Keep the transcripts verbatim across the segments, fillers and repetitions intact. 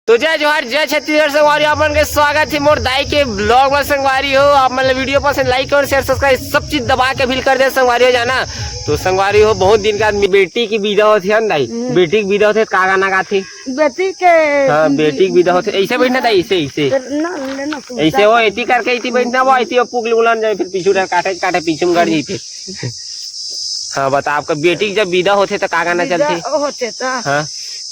तो जय जोहार, जय छत्तीसगढ़ संगवारी हो, आप मन के स्वागत हे मोर दाई के vlog में। संगवारी हो, आप मन ला video पसंद, like और share, subscribe सब चीज दबा के अपील कर दे संगवारी हो जाना। तो संगवारी हो, बहुत दिन के बाद बेटी के बिदा होथे, है ना दाई? हम्म। बेटी के बिदा होथे, का गाना गाथे? बेटी के हाँ, बेटी के बिदा होथे, ऐसे बैठना दाई, ऐसे, ऐसे। ना, ले ना, तू ऐसे जा। वो एती करके एती बैठना, वो एती वो पुगली उलान जाए, फिर पीछू डर काटे, काटे पीछू में गड़ जाई फिर। हाँ, बता, आपका बेटी के जब बिदा होथे तो का गाना बिदा चलथे? होथे तो हाँ।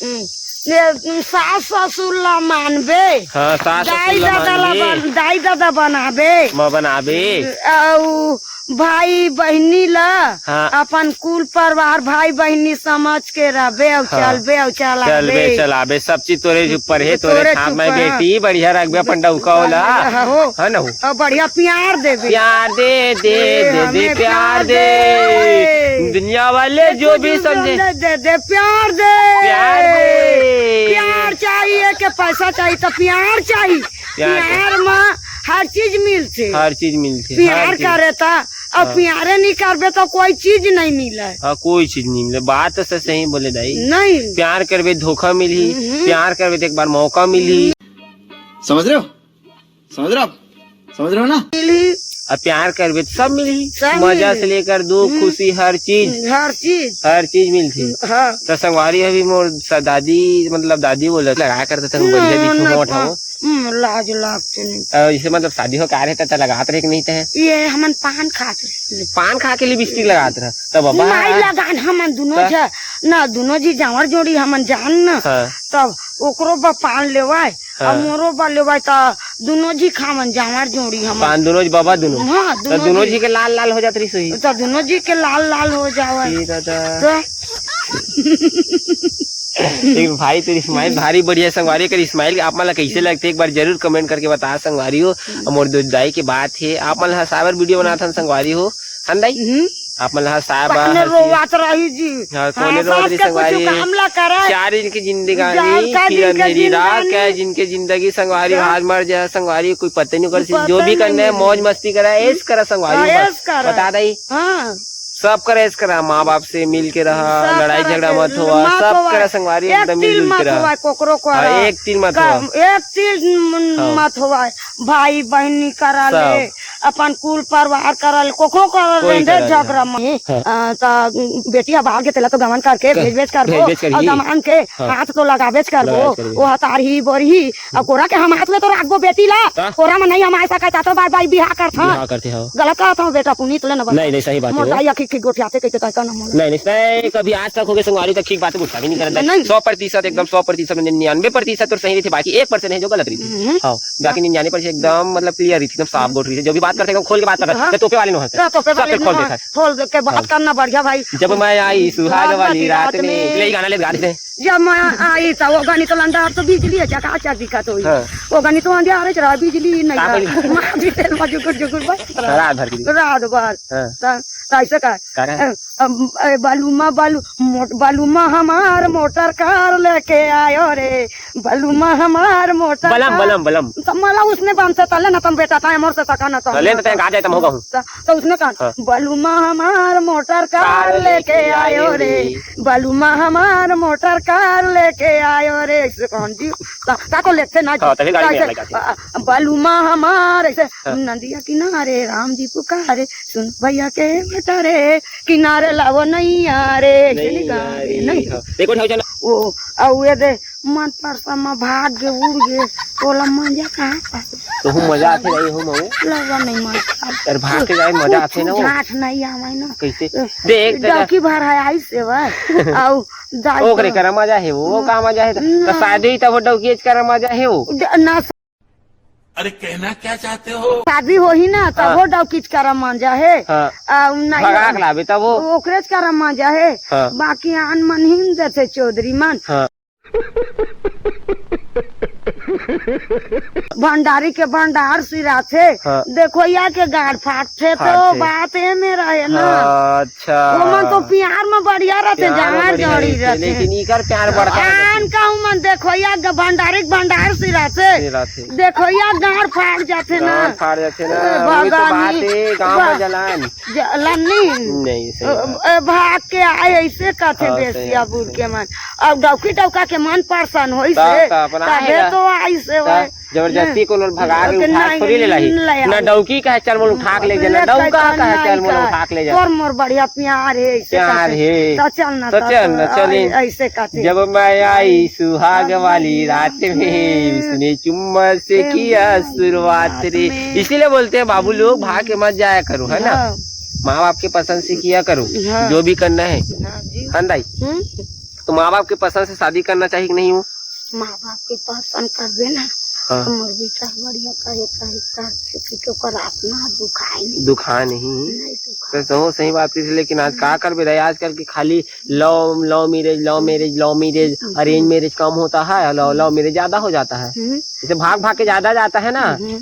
हम्म, ये, हम्म, सास ससुर ला मानबे। हाँ, सास दाई ससुर ला दादा ला मानबे। बन-, दाई दादा बनाबे। म बनाबे। अउ भाई बहिनी ला हाँ। अपन कुल परिवार भाई बहिनी समझ के रहबे अउ हाँ। चलबे अउ चलाबे। चलबे चलाबे, सब चीज तोरे ऊपर हे, तोरे तोरे हाथ में ऊपर हे। बेटी, बढ़िया रखबे अपन डउका ओला। हाँ, हो। है ना हो? अउ बढ़िया प्यार देबे। प्यार दे, दे, ए, दे, दे, हमें प्यार प्यार दे। दे। दुनिया वाले जो भी समझे। दे, दे, दे, प्यार दे। प्यार दे। प्यार चाहिए के पैसा चाहिए तो प्यार चाहिए। प्यार दे। प्यार में हर चीज मिलथे। हर चीज मिलथे, प्यार हर चीज। करे त, अउ हाँ। प्यारे नहीं करबे तो कोई चीज नहीं मिले। हाँ, कोई चीज नहीं मिले। बात तो सही बोले दाई। नहीं। प्यार करबे धोखा मिलही, हम्म। प्यार करबे तो एक बार मौका मिलही। समझ रहे हो? समझ रहे हो आप? समझ रहे हो ना? मिलही। अब प्यार करबे तो सब मिलही। सब मजा मिलही। से लेकर दुख, हम्म। खुशी, हर चीज। हर चीज। हर चीज मिलथे। हाँ। तो संगवारी अभी मोर स-, दादी, मतलब दादी बोलत लगा करते थे, हम बढ़िया ना, दिखो, ना, मोट हो। हम्म, लाज लागते नहीं। अ, इसे मतलब शादी हो का रहे त लगात रहे कि नहीं ते? ये हमन पान खात रहे। पान खा के लिपस्टिक लगात रह। तब बाबा माई लगान हमन दुनो का? झ-, ना दुनो जी जांवर जोड़ी हमन जान न। हाँ। तब ओकरो बा पान लेवाय, हाँ। अउ मोरो बा लेवाय, त दुनो जी खावन जांवर जोड़ी हमन। पान दुनो जी बाबा दुनो? हाँ, त दुनो दुनो जी। जी के लाल लाल हो जात रही सोई। त दुनो जी के लाल लाल हो जावय। ए दादा। त एक भाई तेरी smile भारी बढ़िया संगवारी, कर smile आप मन ला कैसे लगथे, एक बार जरूर comment करके बता संगवारी हो। अउ मोर दो दाई के बात हे, आप मन ला हंसावर video बनात हन संगवारी हो, हन दाई? हम्म। आप मन ला हंसाए बर पाने हंसी। रोवात रही जी। हाँ, कोने हाँ, रोवात सास रही के कुछ संगवारी? काम ला करे। चार दिन की जिंदगानी, चार दिन फिर के अंधेरी रात, जिंदगानी। क्या जिंदगी संगवारी, हाँ। हाथ मर जाए संगवारी, कोई पता नहीं कर, पता जो भी नहीं करना है, है। मौज मस्ती करा, ऐश करा संगवारी, हाँ, बस। ऐश करा। बता दाई। हाँ। सब करा ऐश करा, माँ बाप से मिल के रहा, सब लड़ाई करा झगड़ा के मत होवा, मत सब होवा। करा संगवारी, एक एकदम तिल मिलजुल के मत रहा। होवा, कोकरो को हाँ, रहा। एक तिल मत का-, होवा। एक तिल म-, हाँ। मत होवा। भाई बहिनी करा सब। ले, अपन कुल परिवार करा ले, कोकरो करा कोई ले, करा ले। झगड़ा मत। हाँ। आ, त बेटी ह बाहर के तेला तो गमन करके कर-, भेजबेच करबो, भेजबेच करही। अउ दमान के हाँ। हाथ तो लगाबेच करबो। लगाबेच करही। वो हतारही बोरही, अउ कोरा के हम हाथ में तो राखबो बेटी ला। का? कोरा में नहीं हम आ सके, ता तो बार बार बिहा करथन। बिहा करथे, हाँ। गलत कहत हूँ बेटा, पुनीत ले न बता। नहीं, नहीं, सही बात है मोर वो। दाई अखी खी गोठियाथे कहिके तय का न मोला। नहीं, नहीं, नहीं, कभी आज तक हो गए संगवारी तक ठीक बात बुझता भी नहीं करता। नहीं। सौ प्रतिशत, एकदम सौ प्रतिशत में निन्यानवे प्रतिशत तो सही रहिथे, बाकी एक percent है जो गलत रहिथे। हम्म। हाँ, बाकी निन्यानवे percent एकदम मतलब clear रहिथे, एकदम साफ गोठ रहिथे। जो भी बात करथे एकदम खोल के बात करथे, हाँ। तो तोपे वाले नहीं होते। तो तोपे सब वाले पे खोल नहीं देथे। खोल के बात हाँ। करना बढ़िया भाई। जब मैं आई सुहाग वाली रात में, ले गाना ले गा देते हैं। जब मैं आई त वो घनी तो लंडा तो बिजली है, चकाचक दिखत होई। हाँ। वो घनी तो अंधियारे च रहा, बिजली नहीं का रहा। बोली? मार दी तेल में जुगुर जुगुर बजत रहा। रात भर के लिए। रात भर। हाँ। त-, त ऐसे का? का रहा? ए, अम, ए, बलुमा, बलु-, मो-, बलुमा हमार मोटर कार लेके आयो रे, बलुमा हमार मोटर बलम, कार। बलम, बलम। त मला उसने बन से तले ना तम बेटा, ताए मोर से सका ना तम। ले ना तैं गा जाए तम होगा हूँ। त-, त उसने कहा, हाँ। बलुमा हमार मोटर कार कार लेके लेके आयो आयो रे। रे। बलुमा हमार मोटर कार लेके आयो रे, ऐसे कहन जी। का, का को लेते ना हाँ, तभी गाड़ी में ऐसे, लगा के। आ, बलुमा हमार ऐसे, हाँ। नदिया किनारे राम जी पुकारे, सुन भैया के बेटा रे, किनारे लावो नैया रे, ऐसे नहीं नहीं गा यार, रे, नहीं। हाँ। देखो, ठाऊ चला। ओ, आ, ये दे, मन परसा म भाग गे, उड़ गे, तोला मजा कहाँ पाबे? तोहू मजा आथे नहीं हो मऊ? लगा नहीं मन। अरे भाग के जाए मजा आथे ना वो। झाठ नहीं आवे ना। कैसे? अ, देख तो जा। डौकी भर है आई से भाई। आउ दाई ओकरे तो करा मजा है वो, वो का मजा है? तो ना। शादी तब डौकी करा मजा है वो। ड-, ना। अरे कहना क्या चाहते हो? शादी होही ना, तब हाँ। वो डौकी करा मजा है। हाँ। आ, नहीं भगा के लाबे तब वो। ओकरे करा मजा है। हाँ। बाकी आन मन ही न देथे चौधरी मन। हाँ। भंडारी के भंडार सिराथे। हाँ। देखो या के गाड़ फाटथे तो फाटथे। बात ए में रहे ना। हाँ, अच्छा। ओमन तो प्यार में बढ़िया रहथे, प्यार में जांवर बढ़िया जोड़ी रहथे, रहथे। लेकिन इकर प्यार बड़का आन रहथे। का ओमन देखो या के भंडारी के भंडार सिराथे। सिराथे। देखो, या गांड फाड़ जाथे ना। गांड फाड़ जाथे ना। ए, वही तो बात भगानी, हे, गांव में बा-, जलान। जलान नहीं। नहीं, सही बात। ए, भाग के आए, ऐसे कथे हाँ, सही बेसिया बात, बूढ़ सही। के मन। अब डौकी डौका के मन परेशान होइस तब, हे, तब अपन तबे आएगा। तो आइस हे तब। वह। जबरदस्ती कोनो ल भगा के नहीं, उठा के थोड़ी ले लाही। नहीं, नहीं। ना डौकी कहे, "चल, मोला उठा के ले जा।" ना ले डौका कहे, "चल, मोला उठा के ले जा।" तोर मोर बढ़िया प्यार हे, ऐसे प्यार कथे। हे। तो चल ना, तो तो चल ना, तो चल। ऐ-, ऐसे कथे। जब मैं आई सुहाग वाली रात में, उसने चुम्मा से किया शुरुआत रे। इसीलिए बोलते हैं, बाबू लोग, भाग के मत जाया करो, है ना? हाँ। माँ बाप के पसंद से किया करो, हाँ। जो भी करना है। हाँ जी। हाँ दाई? हम्म। तो माँ बाप के पसंद से शादी करना चाहिए कि नहीं हो? माँ बाप के पसंद करबे ना। हाँ। हमर बेटा बढ़िया कहे, कहे, कहे कि ओकर आत्मा दुखाए नहीं। दुखाए नहीं। नहीं दुखाए। तो सही, सही बात है, लेकिन आज का करबे दाई, आजकल के खाली love, love marriage, love marriage, love marriage, हम्म। Arrange marriage कम होता है, love, love marriage ज्यादा हो जाता है। हम्म। जैसे भाग भाग के ज्यादा जाता है ना, हम्म।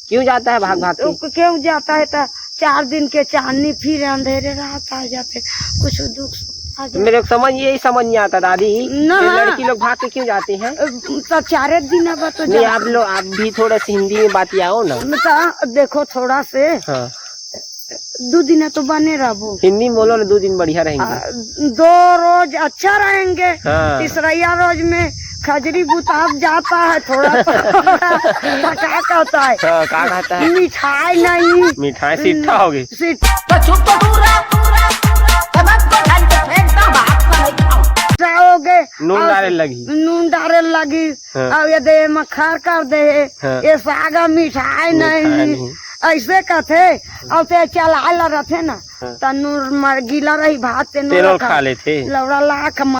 क्यों जाता है भाग भाग के? तो क्यों जाता है? तो चार दिन के चांदनी फिर अंधेरे रात आ जाते, कुछ दुख सुख आ जाते। मेरे को समझ, यही समझ नहीं आता दादी, ना। ये लड़की लोग भाग के क्यों जाती हैं? तो चारे दिन अब तो नहीं, जाते। आप लोग, आप भी थोड़ा सा हिंदी में बात आओ ना। तो देखो थोड़ा से। हाँ। दो दिन तो बने रहबो। हिंदी में बोलो ना, दो दिन बढ़िया रहेंगे। आ, दो रोज अच्छा रहेंगे। हाँ। तीसरैया रोज में खजरी बुताब जाता है थोड़ा सा। तो का कहता है? हाँ, का कहता है? मिठाई नहीं। मिठाई सिट्ठा हो गई। सिट्ठा। तो चुप तो पूरा, पूरा, पूरा, समझ को ढंग से फेंक दो, बाप को नहीं खाओ। जाओगे। नून और डारे लगी। नून डारे लगी। हाँ। अब ये दे मखार कर दे। हाँ। ये सागा मिठाई मिठाई नहीं। नहीं। ऐसे कथे। और ते चला ला रथे ना। हाँ। त नून मर गीला रही भात ते नून तेल खा लेथे। लौड़ा लाख म-,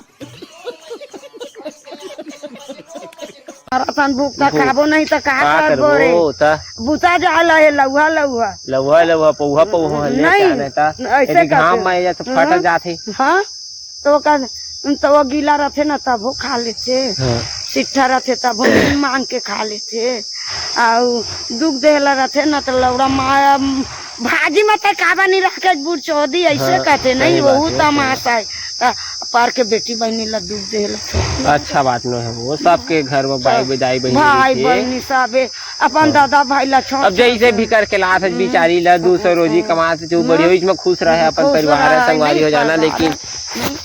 मारा तन भूख त भूख। खाबो नहीं त का का करबो रे? करबो त? बुता जा ला हे लौहा लौहा। लौहा लौहा, पौहा पौहा, ले नहीं, क्या नहीं त? ऐसे यदि घाम करते। में या त फट हाँ। जाथे। हाँ, तो ओकर, तो वो गीला रथे ना तभो खा लेथे। हाँ। सिट्ठा रथे तभो मांग के खा लेथे। अउ दुख देहला रथे ना त लौड़ा माया भाजी में ते काबा नहीं रखे बुढ़ चौधरी ऐसे हाँ, कहते नहीं, सही बात वहू है, तमाशा है। त पर के बेटी बहनी ला दुख देहला। अच्छा बात नो है, वो सबके घर में भाई, हाँ। दाई बहनी भाई रहिथे। बहनी सबे अपन हाँ। दादा भाई ला छोड़ अब जैसे छोड़ भी करके लात है हम्म। बिचारी ला दो सौ रोजी हाँ। कमात जो बढ़िया हाँ। इसमें खुश रहे अपन खुश परिवार है, रहे, संगवारी नहीं हो जाना, परिवार लेकिन है। हम्म।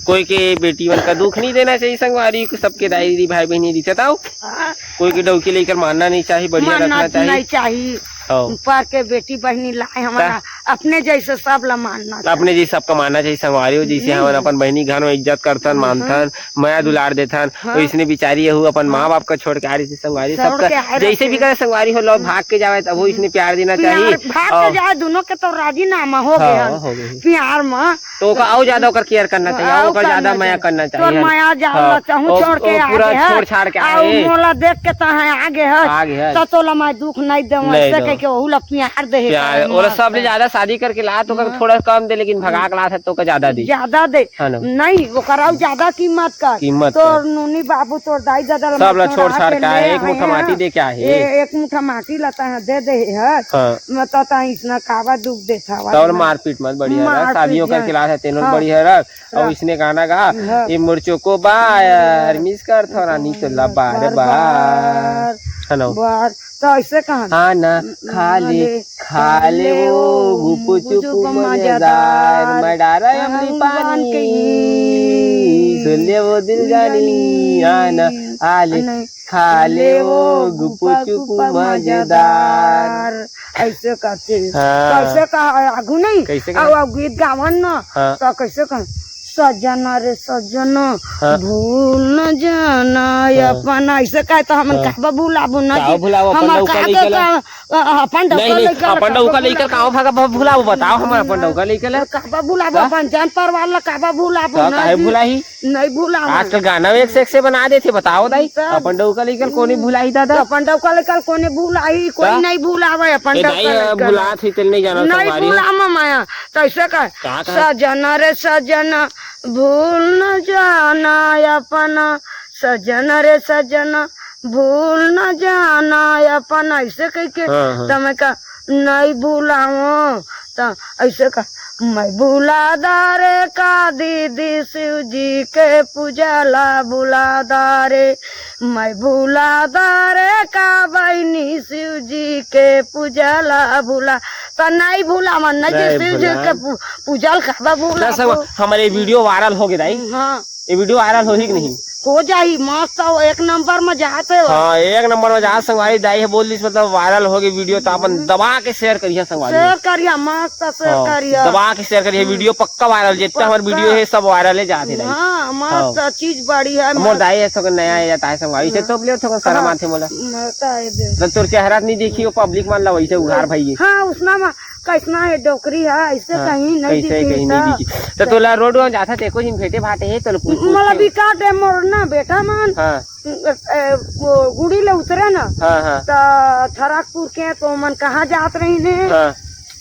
कोई के बेटी मन का दुख नहीं देना चाहिए संगवारी को, सबके दाई दीदी भाई बहनी दिखत आओ। हाँ। कोई के डौकी लेकर मानना नहीं चाहिए, बढ़िया मानना रखना चाहिए। नहीं चाहिए। हाँ। पर के बेटी बहनी लाए हमारा ता? अपने जैसे सब ला मानना चाहिए। अपने जैसे सबका मानना चाहिए संगवारी हो, जैसे नहीं। हमन अपन बहनी घर में इज्जत करथन, हाँ। मानथन, मया दुलार देथन, हाँ। वैसने बिचारी यहू अपन हाँ। माँ बाप का छोड़ के आ रही थी संगवारी छोड़ सबका, के आ रही जैसे थी। भी करे संगवारी हो लो, भाग के जावे तब वो इसने प्यार देना प्यार चाहिए। भाग के और जाए, दोनों के तो राजीनामा हो हाँ, गया हो गई। प्यार में। तो ओका अउ ज्यादा ओकर care करना चाहिए, अउ ओकर ज्यादा करना मया चाहिए। करना चाहिए। तोर मया जान हाँ, ला चाहूँ ओ, छोड़ के ओ, पूरा आगे है। छोड़ छाड़ के आउ आए। मोला देख के तहाँ आगे है। आगे है। तो तोला मैं दुख नहीं देवं, नहीं ऐसे दो। कह के ओहू ला प्यार दे है प्यार, करे ओला मार सबले कर। ज्यादा शादी करके ला तो ओकर हाँ। थोड़ा कम दे, लेकिन भगा के ला है तो ओकर ज्यादा दे। ज्यादा दे। है ना? नहीं, ओकर अउ ज्यादा कीमत कर। कीमत तोर कर। नूनी बाबू, तोर दाई दादा ला सब ला छोड़ छोड़ छाड़ के आए, ले एक मुठा आए माटी हैं। दे के आए। ए, एक मुठा माटी ला तहाँ दे दे है। हाँ। मतलब तहाँ इसना काबा दुख देता हुआ तब ना। मारपीट मत बढ़िया रख, मारपीट शादियों जाए। करके ला है, तेनों हाँ। बढ़िया रख। और रख। इसने गाना गा, हाँ। "ये मोर चोको बार, miss कर थो रानी तो ला बार बार बार।" बार। है ना? बार। तो ऐसे कहा ना? हाँ ना, खा ले, ले, खा ले वो गुपचुप गुपचुप मजेदार, मजेदार। मैं डारा अमली अमली पानी, पानी। सुन ले वो दिल जानी, हाँ ना, आ ले, नहीं। खा ले वो गुपचुप गुपचुप मजेदार। मजेदार। ऐसे कहते हैं। हाँ। कैसे कहा आगू नहीं? कैसे कहा? अब, अब गीत गावन ना, हाँ। तो कैसे कहा? सजना रे सजना, हाँ। भूल न जाना हाँ। अपन, ऐसे कहे तो हमन हाँ। कहबा भुलाबो ना काहो जी। भुलाबो, अपन हमार डौका का लइका के ला। का, अ, अपन डौका नहीं, नहीं, लइका ला अपन कहबा डौका लइका भुलाबो। काहो भागा ब-, भुलाबो, बताओ हमन अपन हाँ। डौका लइका ला। तो कहबा भुलाबो, का? अपन जान परवार ला कहबा भुलाबो तो ना काहे जी। भुलाही? नहीं भुलाबो। आजकल गाना एक से एक से बना देथे, बताओ दाई। तो अपन डौका लइका ल कोनी भुलाही दादा? तो अपन डौका लइका ल कोनी भुलाही, कोई का? नहीं भुलावे अपन ए डौका दाई, लइका ल। भुलात ही तेल नहीं जाना नहीं संगवारी। भुलामा माया, तो ऐसे कह, का कहा? सजना रे सजना, भूल न जाना अपन, सजना रे सजना, भूल न जाना अपन, ऐसे कह के हाँ, हाँ। तमे का नहीं भुलावो, त ऐसे का, मैं भुला दा रे का दीदी शिव जी के पूजा ला भुला दा रे, मैं भुला दा रे का बहिनी शिव जी के पूजा ला भुला। त नहीं भुला मन न जे नहीं शिव जी भुला। के पू-, पूजा ला काबा भुला दस दो। हमारे वीडियो वायरल हो गए दाई। हाँ। ये वीडियो वायरल होही कि नहीं? हो जाही, मस्त हो, एक नंबर में जात हे। हाँ, एक नंबर में जात संगवारी, दाई हे बोल दिस, मतलब वायरल हो गई वीडियो, तो अपन हम्म। दबा के शेयर करिए संगवारी। शेयर करिए, मस्त शेयर हाँ, करिए। दबा के शेयर करिए, हम्म। वीडियो पक्का वायरल, जितना हमारे पक्का। वीडियो है सब वायरल है जात हे दाई। हाँ, मस्त हाँ। चीज बड़ी है, मोर मस्त। दाई है, थोड़ा नया है, ताहे संगवारी, इसे हाँ। तो ले थोड़ा शर्म हाँ। आथे मोला। मस्त है दे। तो तोर चेहरा नहीं देखी, वो पब्लिक मान ला वैसे उघार भाई है। हाँ, उसना में कैसना है डोकरी है, ऐसे हाँ, कहीं नहीं कैसे दिखी कहीं था। नहीं दिखी। तो तोला रोड में जाता थे, कोई दिन भेटे भाटे है, तोला पूछ, पूछ मोला के। बिका दे मोर ना बेटा मन। हाँ। ए, वो गुड़ी ले उतरे ना। हाँ, हाँ। तो थरकपुर के तो मन कहाँ जात रही ने? हाँ।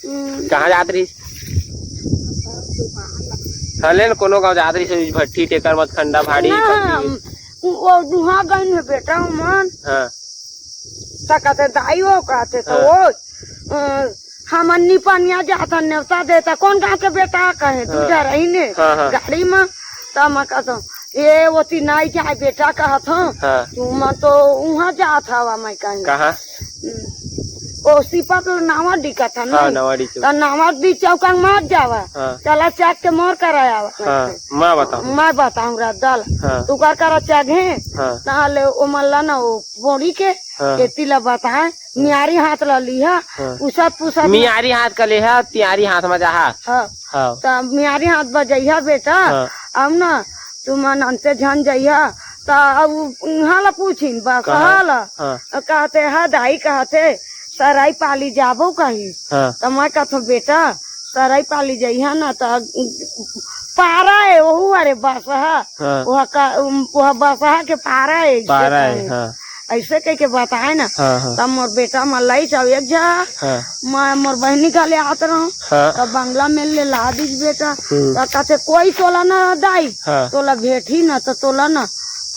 हम्म। कहाँ जात रही? हले न कोनो गाँव जात रही, भट्ठी टेकर मत खंडा भाड़ी ना, पत्नी। वो दुहा गई ने बेटा मन। हाँ। त कहते दाई वो कहते तो हाँ। वो, अ, हमन निपनिया जाथन नेवता देता, कौन गाँव के बेटा कहे, हाँ। दूजा रही ने हाँ, हाँ। गाड़ी में, त मैं कहत हूँ, "ए, ओती नाई जाए बेटा," कहत हूँ। हाँ। तू मन तो उहाँ जात हवा, मैं कहीं। कहाँ? हम्म। ओ सिपत नावा डिकत हन हाँ, नहीं? नावा डिकत। त नावा डी चौका मत जावा। हाँ। चला चक के मोर कराया आवा। हाँ, मैं बताऊँ। मैं बताऊँ रद्दल। हाँ। तू कर करा चघे। हाँ। ताले ओ मल्ला ना ओ बोड़ी के हाँ। एती ला बताए, मियारी हाथ ला लिहा, हाँ। पुसत पुसत मियारी हाथ का लेहा, तियारी हाथ में जाहा। हाँ। हाँ। त मियारी हाथ बजैहा बेटा, हाँ। अब ना तुमन अंते झन जइहा, त अब उहाँ ला पूछिन, बसहा कहाँ? ला। हाँ। कहते, "हा दाई," कहते, "सराई पाली जाबो कहीं?" हाँ। त मैं कहथों, "बेटा, सराई पाली जइहा ना, त पारा है, ओहू अरे बसहा।" हाँ। वह का, वह बसहा के पारा है, ऐसे पारा है, कहे। हाँ। ऐसे कह के बताए ना। हाँ, हाँ। तब मोर बेटा मन लाई जाओ एक झा। हाँ। मैं मोर बहनी का ले आत रहूं। हाँ। तब बंगला में ले ला दीज बेटा। हम्म। तब कहते, "कोई तोला ना दाई, हाँ। तोला भेटी ना तो तोला ना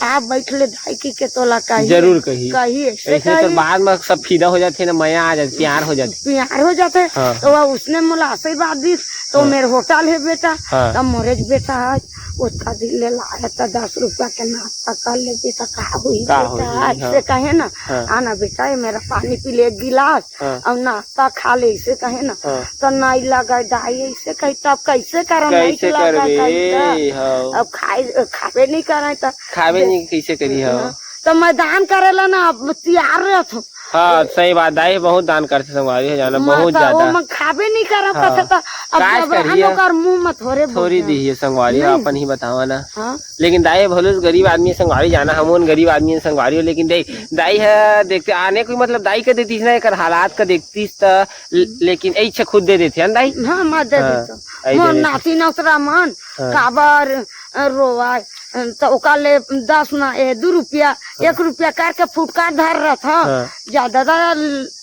आप बैठ ले दाई की के तोला कही।" जरूर कही। कही, ऐसे ऐसे तो कही। बाद में सब फिदा हो जाते ना, मया आ जाते, प्यार हो जाते। प्यार हो जाते। हाँ। तो वह उसने मोला आशीर्वाद दी, तो हाँ। मेरे होटल है बेटा, हाँ। तब मोरे बेटा आज ओतका दिन ले लाया त दस रुपया के नाश्ता कर ले बेटा, का होई का बेटा? होई, आज हाँ। से कहे ना, हाँ। "आना बेटा, ये मेरा पानी पी ले एक गिलास हाँ। और नाश्ता खा ले," ऐसे कहे ना, हाँ। तो नहीं लगा दाई, ऐसे कही, तब कैसे करा, नहीं कैसे लगा, करबे? कैसे? हाँ। अब खाए, खाबे नहीं करे तो खाबे नहीं, कैसे करी, हाँ। हाँ। तो मैं दान करेला ना, अब तैयार रहत हूँ। हाँ, सही बात, दाई बहुत दान करथे संगवारी हो जाना, मैं बहुत तो ज्यादा। वो मैं खाबे नहीं करब, हाँ। कथे तो अब काश जब करिए। हम ओकर मुंह में थोड़े थोड़ी बोलना। दी है संगवारी, नहीं। अपन ही बतावा ना। हाँ। लेकिन दाई भले गरीब आदमी है संगवारी जाना, हम उन गरीब आदमी है संगवारी हो, लेकिन देख, दाई है, देखते आने कोई मतलब दाई का देतीस ना, एकर हालात का देखतीस त, ल-, लेकिन ऐसे खुद दे देते हैं दाई। हाँ, मैं दे हाँ, देता। ऐसे मोर दे देते। नाती नौतरा मन, हाँ। काबर अ, रोवाय, अ, त ओकर ले दस ना, ए, दू रुपया, हाँ। एक रुपया करके फुटकार धर रहत ह। हाँ। जा दादा,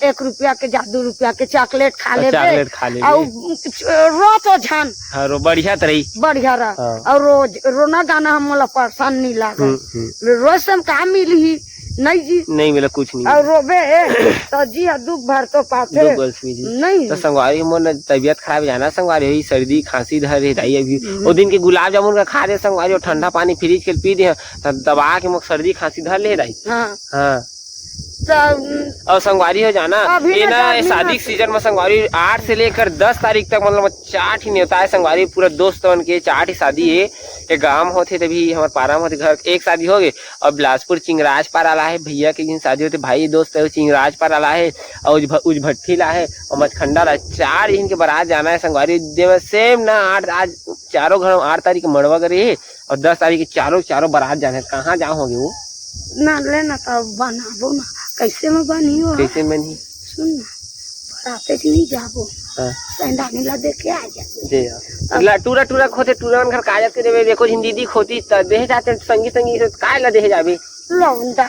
एक रुपया के, जा दू रुपया के चॉकलेट खा हाँ, लेबे। चॉकलेट खा लेबे। अउ, अ, रो तो झन। हाँ, रो, बढ़िया त रही। बढ़िया रह। हाँ। अउ रोज रोना गाना हम मोला पसंद नहीं लागे। हम्म, हम्म। रोज से हम का मिलही? नहीं जी। नहीं मिला, कुछ नहीं और मिला। रोबे, तो जी हा दुख भर तो पाथे। दुख भर जी। नहीं। तो संगवारी मोर न तबीयत खराब जाना संगवारी होई, सर्दी खांसी धर रही दाई अभी। हम्म। ओ दिन के गुलाब जामुन का खा दे संगवारी, और ठंडा पानी फ्रिज के पी दे, त दबा के मोर सर्दी खांसी धर ले दाई। हाँ। हाँ। तो, और संगवारी हो जाना, अभी ये ना ना, गर्मी शादी में के सीजन में संगवारी आठ से लेकर दस तारीख तक, मतलब, चार ठी नेवता है संगवारी, पूरा दोस्त मन के चार ठी शादी है। ये गांव में होथे तभी हमर पारा में होथे, घर एक शादी हो गए, और बिलासपुर चिंगराज पारा ला है भैया के जिन शादी होथे, भाई दोस्त है, वो चिंगराज पारा ला है, और उज भ-, उज भट्ठी ला है, और मचखंडा ला है। चार इनके बारात जाना है संगवारी, देवे सेम ना आठ, आज चारों घर में आठ तारीख के मड़वा करे है, और दस तारीख के चारों, चारों बारात जाना है। कहाँ जाओ होगे वो? ना ले ना, तब बनाबो ना, कैसे में बनी हो? कैसे में बनी? सुन ना, बराते के नहीं जाबो। हाँ। सैंडानी ला दे के आ जाबो। दे आ। अब ला टूरा टूरा खोते टूरा मन घर काजत के देवे, देखो जिन दीदी खोती त देहे जाते संगी संगी से काय ला देहे जाबे? लौंडा,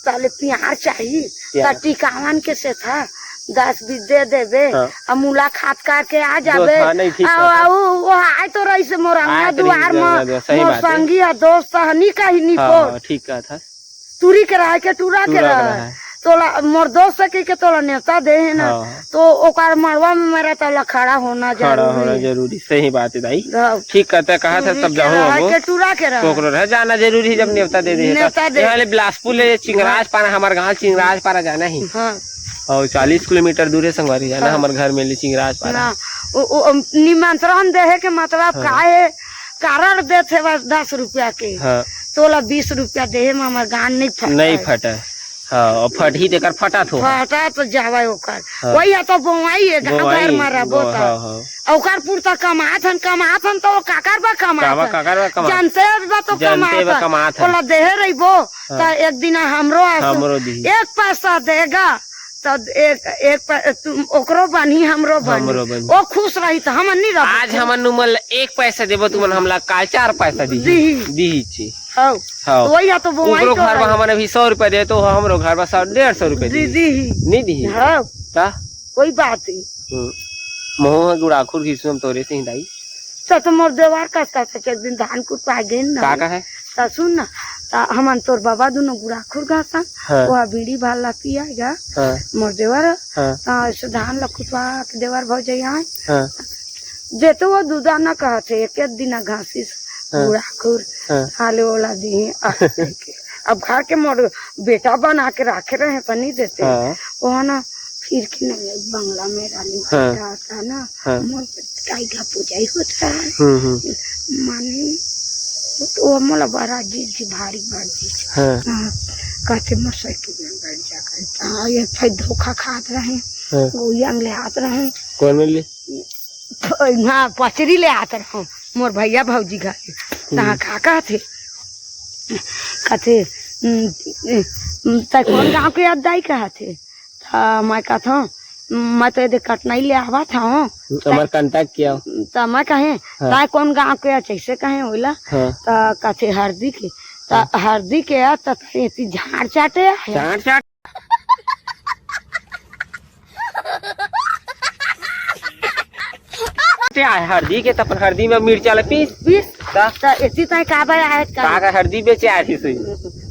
ताले प्यार चाहिए, प्यार। त टिकावन के से था, दस बीस दे देबे, हाँ। अब मुलाकात करके आ जाबे। हाँ, नहीं, ठीक आ, है। आ, वो, वो आए तो रही से मोर अंगना आए तो रही दुआर से में, अंगना दुआर, सही मोर बात है। संगी है, दोस्त है, नहीं कही नहीं हाँ, को। हाँ, ठीक कहा था। टूरी के रहे के टूरा के टूरा के रहे। रहे। तोला मोर दोस्त के, के तोला नेवता दे हे ना, हाँ। तो ओकर मड़वा में मेरा तोला खड़ा होना खड़ा जरूरी होना है। जरूरी, सही बात है दाई। हाँ। ठीक कहते, कहा था, तब जाऊँ रह अब। के टूरा के रह। कोकरो रह जाना जरूरी है, जब नेवता दे दे हे नेवता तो। दे। यहाँ ले बिलासपुर ले चिंगराज पारा, हमार गाँव चिंगराज पारा जाना ही। हाँ। और चालीस किलोमीटर दूर है संगवारी जाना, हाँ। हमार घर में ले चिंगराज पारा। ना, ओ, ओ, निमंत्रण दे हे के मतलब हाँ। का है, कारण देत हे बस दस रुपया के। हाँ। तोला बीस रुपया दे हे, हमार गान नहीं फटा नहीं है। फटा। हाँ, और फटही तेकर फटा थो। फटा तो जावे ओकर। हाँ। वही है तो बोवाई है, गाँव बोवाई, घर में रहबो गो-, तो। हाँ, हाँ। ओकर पुरता कमात हन, कमात हन तो वो काकर बा कमात कावा हन। काकर बा कमात। जानते बा तो जानते कमात बा हन। कमात हन। ओला देहे रहिबो, हाँ। तो एक दिन हमरो आसु। हमरो दी। एक पैसा देगा, तो एक, एक पै-, तुम, ओकरो बनी, हमरो बनी। हमरो बनी। वो खुश रही तो हमन नहीं रहबो। आज हमन नुमन ल एक पैसा देबो, तुमन हमला काल चार पैसा दी। दी। दी छी। हाँ। हाँ। तो वही है तो बोवाई ओकरो तो घर में है। हमन अभी सौ रुपया दे, तो हमरो घर में सौ, डेढ़ सौ रुपया दी। दी। नहीं दी। हाँ। का? कोई बात नहीं। हम्म। मोहो गुड़ाखुर घिसू हम तोरे से ही दाई। तो, तो मोर देवार का, का, का, एक दिन धान कुटवा गए ना। का, का है? तो सुन ना, तो हमन तोर बाबा दोनों गुड़ाखुर घासन, हाँ। वो बीड़ी भाला पिया जा। हाँ। मोर देवर, हाँ। तो ऐसे धान ला कुटवा के देवर भौजाई आए। हाँ। जे तो वो दूधा ना कहत है, एक, एक दिन घासिस हाँ। गुड़ाखुर, हाँ। हाले ओला दी। अब घर के मोर बेटा बना के रखे रहे तो नहीं देते। हाँ। वो ना फिर के नहीं, बंगला में रानी हाँ। बेटा आता ना, हाँ। मोर काई का पूजा ही होता है। हम्म, हम्म। माने, तो वो मोला बड़ा जी, जी भारी बड़ जी। हाँ। हाँ, कहते मोर साइकिल में बैठ जा कर। हाँ, ये फिर धोखा खात रहे। हाँ। वो यंग ले आत रहे। कौन मिली? हाँ, पचरी ले आत रहे। मोर भैया भौजी घर। हम्म। तहाँ का कहते? कहते, "हम्म, हम्म, तै कौन गाँव के अब दाई?" कहते। त मैं कहत हूँ, "मैं तो एदे कटनाई ले आवत हूँ।" हमार contact किया। त मैं कहे, हाँ। "ताय कौन गाँव के?" जैसे कहे ओला। हाँ। त कथे हरदी के। त हाँ। हरदी के आ, त एती झाड़ चाटे आया। झाड़ चाट। ते आय हरदी के, त अपन हरदी में मिर्चा ल पीस। पीस। त? त एती ताय का बाय आय का? का का हरदी बेचे आय थी सुई?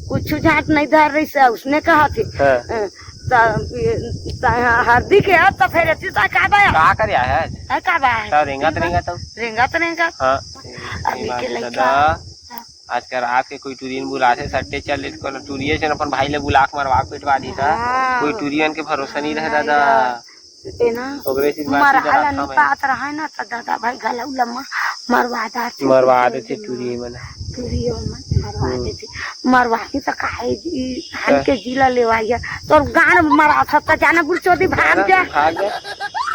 कुछ झाट नहीं धर रही से, उसने कहा थी। हाँ। अ, त, ये, त हरदी के है, त फिर एती ताय का बाय? का करे आय आज? है का बाय? त रेंगा त रेंगा त। रेंगा त रेंगा। हाँ। अभी के लइका। दादा, आजकल रात के कोई टुरियन बुलाथे, सट्टे चल ले, कोनो टुरिये से अपन भाई ले बुला के मरवा के पिटवा दी त। हाँ। कोई टुरियन के भरोसा नहीं रहे दादा। ए ना, ओकरे से बात मरहा ला नहीं पात रहा है ना, त दादा भाई घला उला म-, मरवा देथे। मरवा देथे टुरी मन। टुरी मन मरवा हम्म। देथे। मरवाही त काहे जी, हन हाँ। के जी ला लेवाइया। तोर गान मरा था, त जाना गुरचोदी भाग जा। भाग जा।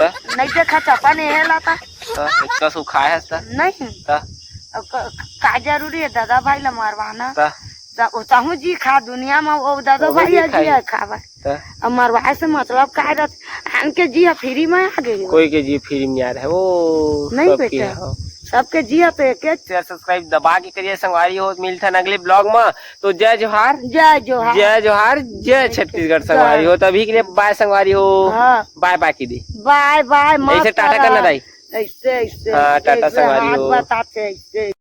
हाँ। नहीं देखा चपन एहे ला त। हाँ, इतना सुखाए है त। नहीं। हाँ। अब क-, का जरूरी है दादा भाई ला मरवाना? हाँ। त-, ओतहू जी खा दुनिया में, वो दादा वो भाई जी है, जी खाई। है खावा। त? अब मरवाए से मतलब का रहत? आन के जी ह फ्री में आ गई हो। कोई के जी फ्री में नहीं आ रहा है, वो नहीं सबके बेटा, है। सबके जी ह तो एक एक। Share, subscribe दबा के करिए संगवारी हो, मिलथन अगले vlog में। तो जय जोहार। जय जोहार। जय जोहार, जय जय छत्तीसगढ़ संगवारी हो। छत्तीसगढ़। तभी के लिए bye संगवारी हो। हाँ। Bye bye की दी। Bye bye, मत ऐसे टाटा करा। करना दाई। ऐसे, ऐसे, हाँ, टाटा ऐसे संगवारी हाथ हो। बताते ऐसे।